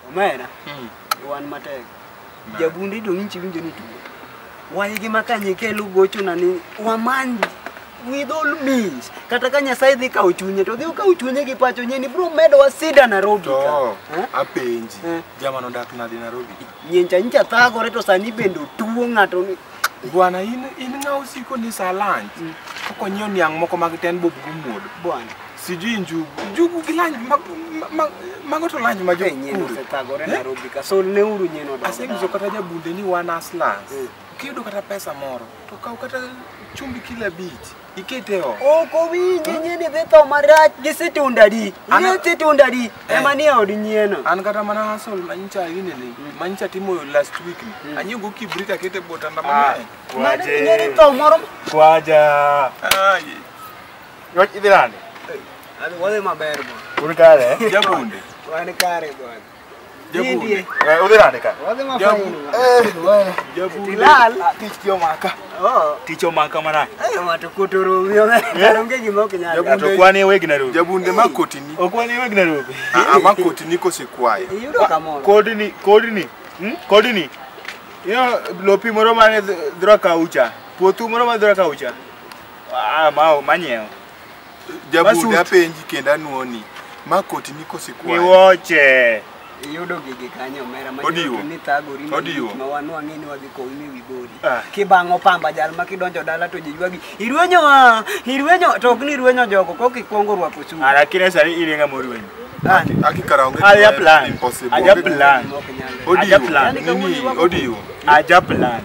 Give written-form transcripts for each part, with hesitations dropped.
Omera. Wan matek. Jabunde dong' inchi winjo ni tuo. Waygi ma kanye kelo gochona ni wamany with all means. Kata ka Nyasaye dhi kawo chunye to dhi okawo chunye gi pacho nyeni bro medowa sida Nairobi ka. Apenji. Jamano odak nade Nairobi? Nyencha ncha thagore to sani bende otuo ng'ato ni Bwana in ng'a osiko ni sa lunch. Koko nyiewo niang' moko mag 10 bob gumuodo. Bwana. Sijui njugu gi lunch mago to lunch ma jo nyeno osethagore Nairobi ka. Sol ne uru nyeno dongo. Asenyiso kata jabunde ni wan hustlers. Kiyudo kata pesa moro to kaw kata chumbi kilo 5 ikete ot. Ok owinji nyieni dhi tho marach gi situndadi. Ing'e situndadi ema nie od nyieno. An kata mana hustle manyicha inene manyicha timo last week ni. Anyiewo go kibrita akete botanda mang'eny. Mano nyieni tho moro. Kwaja. Ai. Wach idhi nade? Wadhi maber bwana. Un kare? Jabunde. Wan kare bwana. Jabunde. Udhi nade ka? Wadhi mafaini. Jabunde. Tilal. Tich ti omaka. Tich omaka marach. Ng'ato kotoro omiyo onge gima ok nyal. To kwani weg Nairobi. Jabunde ma kotini. Ok kwani weg Nairobi. Ma kotini kosekwayo. Iyudo kamoro. Kodni. Kodni. Ino lopi moro mane dhro kaucha. Puothu moro ma dhro kaucha. Ah, manyiewo. Jabunde apenji kendo anuoni. Ma kotini kosekwayo. Miwoche. Iyudo gigi kanyo omera ma ni thagori ma wanwang'e ni wadhi kowi mi wigori. Kibang'o pamba jal ma kidonjo dala to ji ywagi irwenyo wa irwenyo to ok ni irwenyo jogo kok ikwongo rwako suti. Lakini sani in ng'ama orwenyo. Aki kara onge Aja plan. impossible. Aja plan. Odiwo. Plan. Nini odiwo. Aja plan.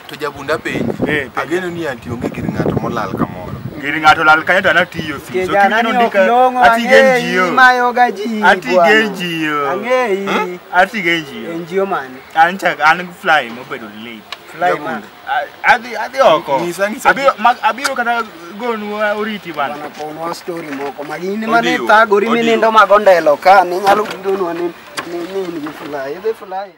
To jabunda penji. Ageno ni anti onge gir ng'ato molal kamoro. Gir ng'ato lal kanyo to an atiyo ofis. Kijana ni ok long'o ang'eyi mayoga ji. Atiyo NGO. Ang'eyi. Atiyo NGO. NGO mane? An chak an fly mobedo late. Fly man. Adhi oko. Abiro kata gonu oriti bana. Bana kownwa story moko mag in mane thagori minindo mag ondelo ka ninyalo bironwa ni in gi fly. Idhi fly.